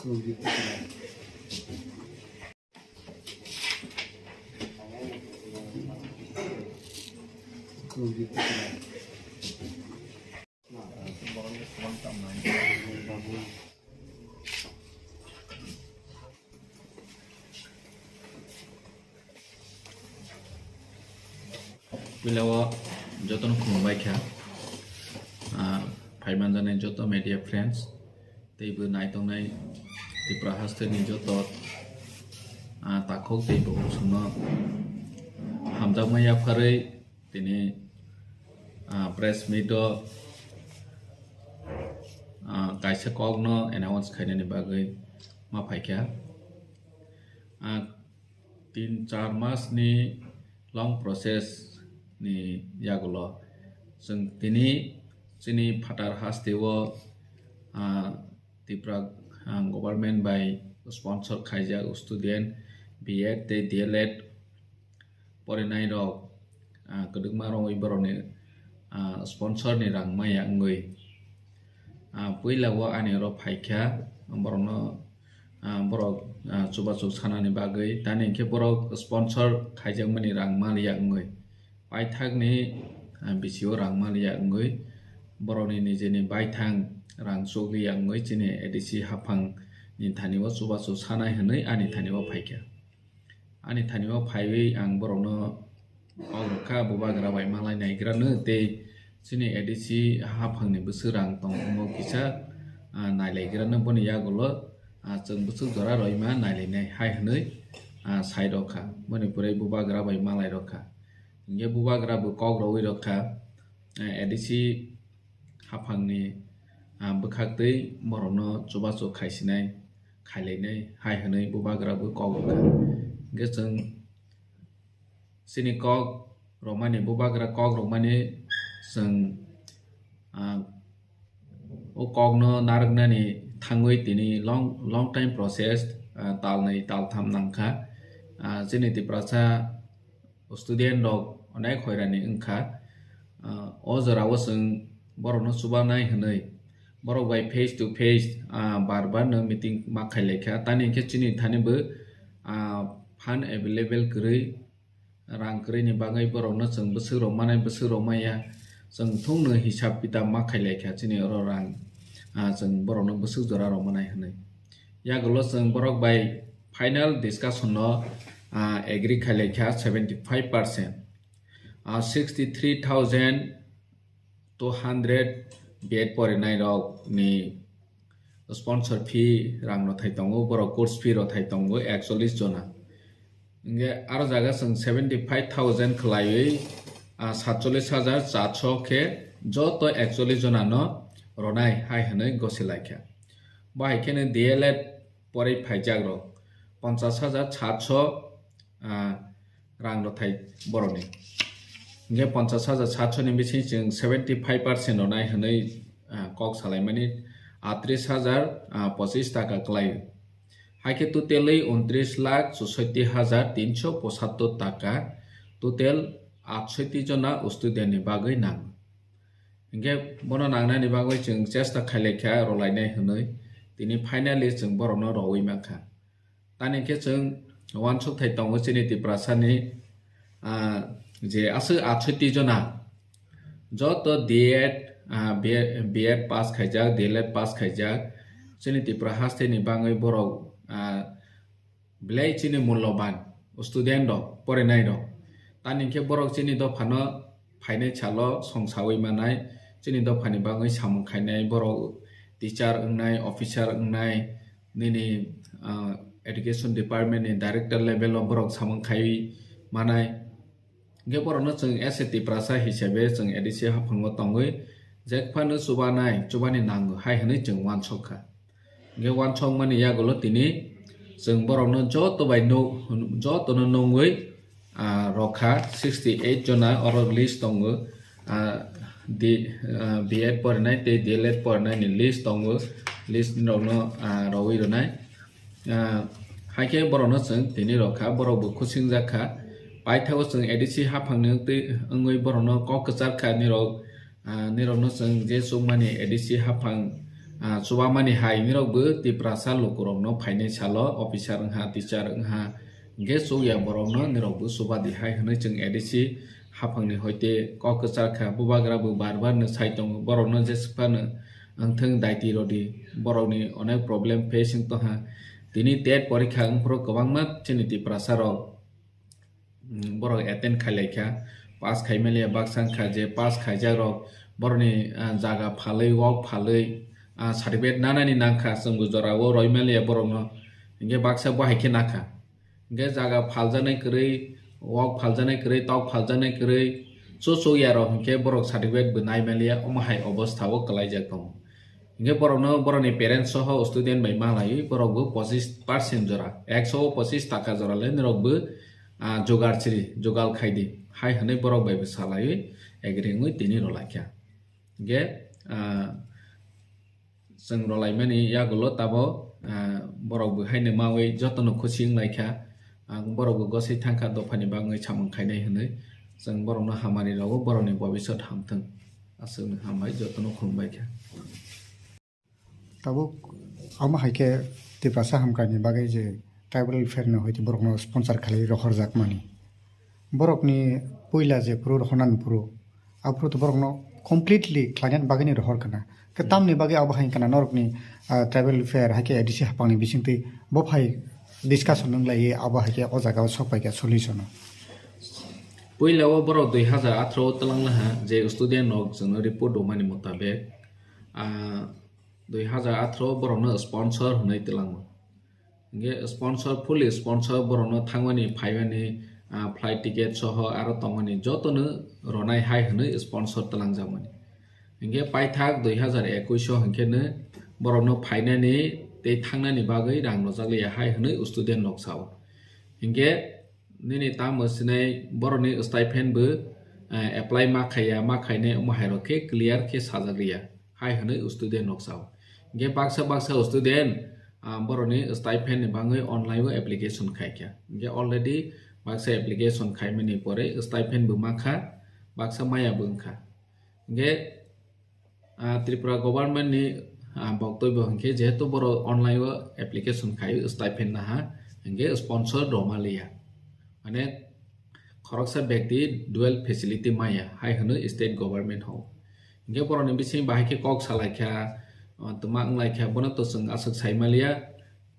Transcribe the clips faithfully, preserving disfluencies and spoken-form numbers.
Puila o jotono khulumbai kha, ah, phaimanjaknai joto media friends, teibo naitongnai Tripura hasteni joto, ah, takhuk tei bukhuk songno hamjakma yapharwi tini, ah, press meet o, ah, kaisa kokno announce khainani bagwi ma phaikha. Ah, tin char mas ni long process ni yagulo chwng tini chini phatar hasteo, ah, Tripura, ah, government bai sponsor khaijak student B Ed tei D L Ed porinai rok, ah, kwdwkma romwi borokni, ah, sponsor ni rang maya wngwi, ah, puila o ani oro phaikha borokno, ah, borok, ah, chubachu sanani bagwi, tani hinkhe borok sponsor khaijakmani rang maliya wngwi, paithakni, ah, bisio rang maliya wngwi, borokni nijeni baithang rang chukliya wngwi chini A D C haphangni thani o chubachu sanai hwnwi ani thani o phaikha. Ani thani o phaiwi ang borokno kok rwkha, bubagra bai malai naigrano tei chini A D C haphangni bwswk rang tong omo kisa, ah, nailaigrano boni yagulo, ah, chwng bwswk jora roima nailainai hai hwnwi, ah, sai rwkha. Boni pore bubagra bai malai rwkha. Hinkhe bubagra bo kok rwui rwkha, ah, A D C haphangni, ah, bwkhaktwi borokno chubachu khaisinai, khailainai hai hwnwi bubagra bo kok rwkha. Hinkhe chwng chini kok rwmani, bubagra kok rwmani chwng, ah, o kokno narwknani thangwi tini long, long time process, ah, talnwi taltham nangkha. Ah, chini Tiprasa student rok onek hoirani wngkha. Ah, o jorao chwng borokno chubanai hwnwi borok bai face to face, ah, bar bar no meeting ma khailaikha. Tani hinkhe chini thani bo, ah, fund available kwrwi, rang kwrwini bagwi borokno chwng bwswk rok manai, bwswk rok maya, chwng thungno hisab kitab ma khailaikha chini oro rang, ah, chwng borokno bwswk jora rok manai hwnwi. Yagulo chwng borok bai final discussion no, ah, agree khailaikha seventy five percent. Ah, sixty three thousand two hundred B Ed porinai rok ni sponsor fee rang rwthai tongo, borok course fee rwthai tongo ekchollish jona. Hinkhe aro jaga chwng seventy five thousand khwlaiwi, ah, satchollish hajar charso khe joto ekchollish jona no rwnai hai hwnwi gosi laikha. Bo hai kheno D L Ed porwi phaijak rok ponchash hajar charso, ah, rang rwthai borokni. Hinkhe ponchash hajar satso ni bising chwng seventy five percent rwnai hwnwi, ah, kok salaimani atris hajar, ah, pochis taka kwlaio. Haikhe totally untris lakh chushotti hajar tinso pochattor taka total atsotti jona student ni bagwi nango. Hinkhe bono nangnani bagwi chwng chesta khailaikha rwlainai hwnwi, tini finally chwng borokno rwui mankha. Tani khe chwng uansuk thai tongo chini Tiprasani, ah, je aswk atsotti jona joto D Ed, ah, B Ed, B Ed pass khaijak, D L Ed pass khaijak, chini Tipra hasteni bagwi borok, ah, belai chini mulloban student rok, porinai rok. Tani khe borok chini dophano phainai salo songsawi manai, chini dophani bagwi samung khainai, borok teacher wngnai, officer wngnai, nini, ah, education department ni director level o borok samung khaiwi manai. Hinkhe borokno chwng as a Tiprasa hisabe chwng A D C haphango tongwi jekphano chubanai, chubani nango hai hwnwi chwng uansuk kha. Hinkhe uansukmani yagulo tini chwng borokno joto bai nuk, jotono nungwi, ah, rokha sixty eight jona oro list tongo, ah, di, ah, B Ed porinai tei D L Ed porinai ni list tongo, list rokno, ah, rowui rwnai. Ah, haikhe borokno chwng tini rokha, borok bo khusing jak kha. Paithago chwng A D C haphangni wngtwi, wngwi borokno kok kwchar kha nirok, ah, nirokno chwng je chukmani A D C haphang, ah, chubamani hai nirokbo Tiprasa lukurokno phainai salo officer wngha, teacher wngha, hwnkhe chukya borokno nirokbo chubadi hai hwnwi chwng A D C haphangni hoite kok kwchar kha. Bubagra bo bar bar no sai tongo, borokno jeswk phano wngthwng daiti rodi, borokni onek problem face wng tongkha. Tini tet porikha wngphuru kwbangma chini Tiprasa rok, mm, borok attend khailai kha, pass khai maliya baksa wngkha je pass khaijak rok borokni, ah, jaga phalwi, wok phalwi, ah, certificate nanani nangkha, chwngbo jorao roi maliya borokno, hwnkhe baksa bo hai khe nakha. Hwnkhe jaga phaljaknai kwrwi, wok phaljaknai kwrwi, tok phaljaknai kwrwi, chuchuk yarok hwnkhe borok certificate bo nai maliya, omo hai obostha o kwlaijak tongo. Hwnkhe borokno, borokni parents soho student bai malaiwi borokbo pochis percent jora, ekso o pochis taka jora le nirokbo, ah, jugar chiri, jugal khaidi hai hwnwi borok bai bo salaiwi agree wngwi tini rwlaikha. Hwnkhe, ah, chwng rwlaimani yagulo tabo, ah, borok bo haino mawi jotono khusi wnglaikha. Ang borok bo gosai thangkha dophani bagwi samung khainai hwnwi. Chwng borokno hamari rwo, borokni bobisot hamthwng. Aswkno hambai, jotono khulumbaikha. Tabuk omo hai khe Tiprasa hamkrai ni bagwi je tribal welfare no hoite borok no sponsor khlai rohorjak mani. Borok ni puila je phuru rohornani phuru, aphuru to borok no completely khlainani bagwi ni rohor kana. Khe tamni bagwi abo hai kana norok ni, ah, tribal welfare hai khe A D C haphang ni bisingtwi bo phai discussion wng lai abo hai khe o jaga o sok pai kha solution o. Puila o borok dui hazar atharo o twlang laha je student rok chwngno report rwmani mutabek, ah, dui hazar atharo borokno sponsor hwnwi twlango. Hingke sponsor, fully sponsor borokno thangmani, phaimani, ah, flight ticket soho aro tongmani jotono ronai hai hwnwi sponsor twlangjakmani. Hingke paithak dui hazar ekush o hingke no borokno phainani tei thangnani bagwi rang rwjakliya hai hwnwi student rok sao. Hingke nini tamo sinai borokni stipend bo, eh, apply ma khaiya, ma khainai omo hai rok khe clear khe sajak liya hai hwnwi student rok sao. Hingke baksa baksa student, ah, borokni stipend ni bagwi online o application khai kha. Hingke already baksa application khaimani pore stipend bo ma kha, baksa maya bo wng kha. Hingke, ah, Tripura government ni, ah, boktobyo hingke jehetu borok online o application khai stipend naha, hingke sponsor roma liya. Mane khoroksa bekti dual facility maya hai hwnwi state government ho. Hingke borokni bising bahai khe kok salaikha, ah, twma wnglaikha, bono to chwng aswk saimaliya.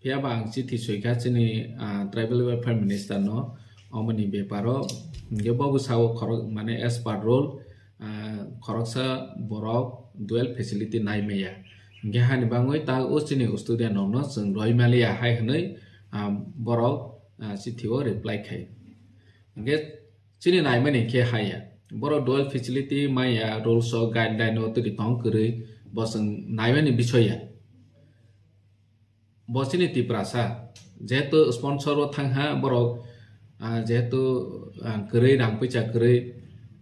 Phiya ba ang chithi soikha chini, ah, tribal welfare minister no, omoni beparo. Hingke bo bwsao khorok, mane as per rule, ah, khoroksa borok dual facility nai maya. Hingke hani bagwi ta o chini student rok no chwng roi maliya hai hwnwi, ah, borok, ah, chithi o reply khai. Hingke chini naimani khe haya. Borok dual facility maya rules o guideline o twi tong kwrwi bo chwng naimani bisoya. Bo chini Tiprasa, jehetu sponsor o thangha borok, ah, jehetu, ah, kwrwi rang puisa kwrwi,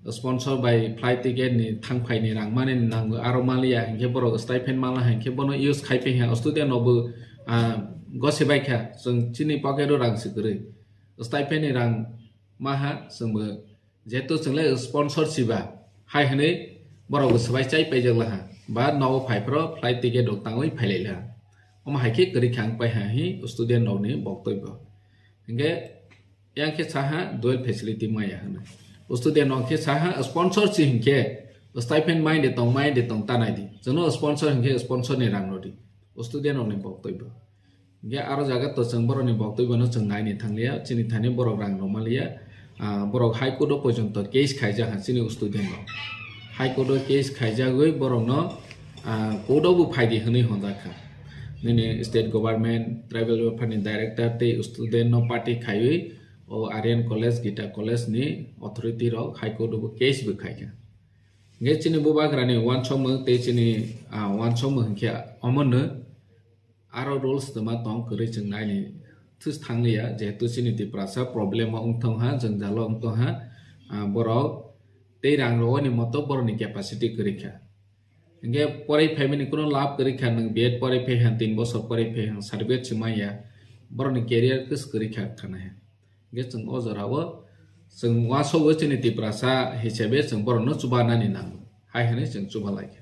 sponsor bai flight ticket ni thangphai ni rang mani nango, aro maliya hinkhe borok stipend mala hinkhe bono use khai phi ha, student rok bo, ah, gosi bai kha, chwng chini pocket o rang se kwrwi, stipend ni rang maha chwngbo. Jehetu chwng le sponsor siba, hai hwnwi borok bo swbai chai paijak laha, ba nogo phai phro flight ticket rok tangwi phailai laha. Omo hai khe kwrwi kha wng pai ha hi student rokni boktoi bo. Hinkhe yang khe saha dual facility maya hwnwi. Student rok khe saha sponsor si hinkhe stipend mai de tong, mai de tong ta nai di. Chwngno sponsor hinkhe sponsor ni rang rw di. Student rokni boktoi bo. Hingke aro jaga to chwng borokni boktoi bono chwng naini thangliya, chini thani borok rang rwmaliya, ah, borok High Court o porjonto case khaijak ha chini student rok. High Court o case khaijagwi borokno, ah, court o bo phaidi hwnwi honjak kha. Nini state government, tribal welfare ni director tei student no party khaiwi o Aryan College, Gita College ni authority rok High Court o bo case bo khaikha. Hingke chini bubagrani uansukmung tei chini, ah, uansukmung hinkhe omono aro rules twma tong kwrwi chwng naini thus thangliya, jehetu chini Tiprasa problem o wngthong ha, jwngjal o wngthong ha, ah, borok tei rang rwani moto borokni capacity kwrwi kha. Hingke poroi phaimani kuno lab kwrwi kha, nwng B Ed poroi phai ha, tin bosor poroi phai ha, certificate se maya, borokni career kwswk kwrwi kha khana he. Hingke chwng o jora o chwng uansukgo chini Tiprasa hisabe chwng borokno chubanani nango, hai hwnwi chwng chuba lai kha.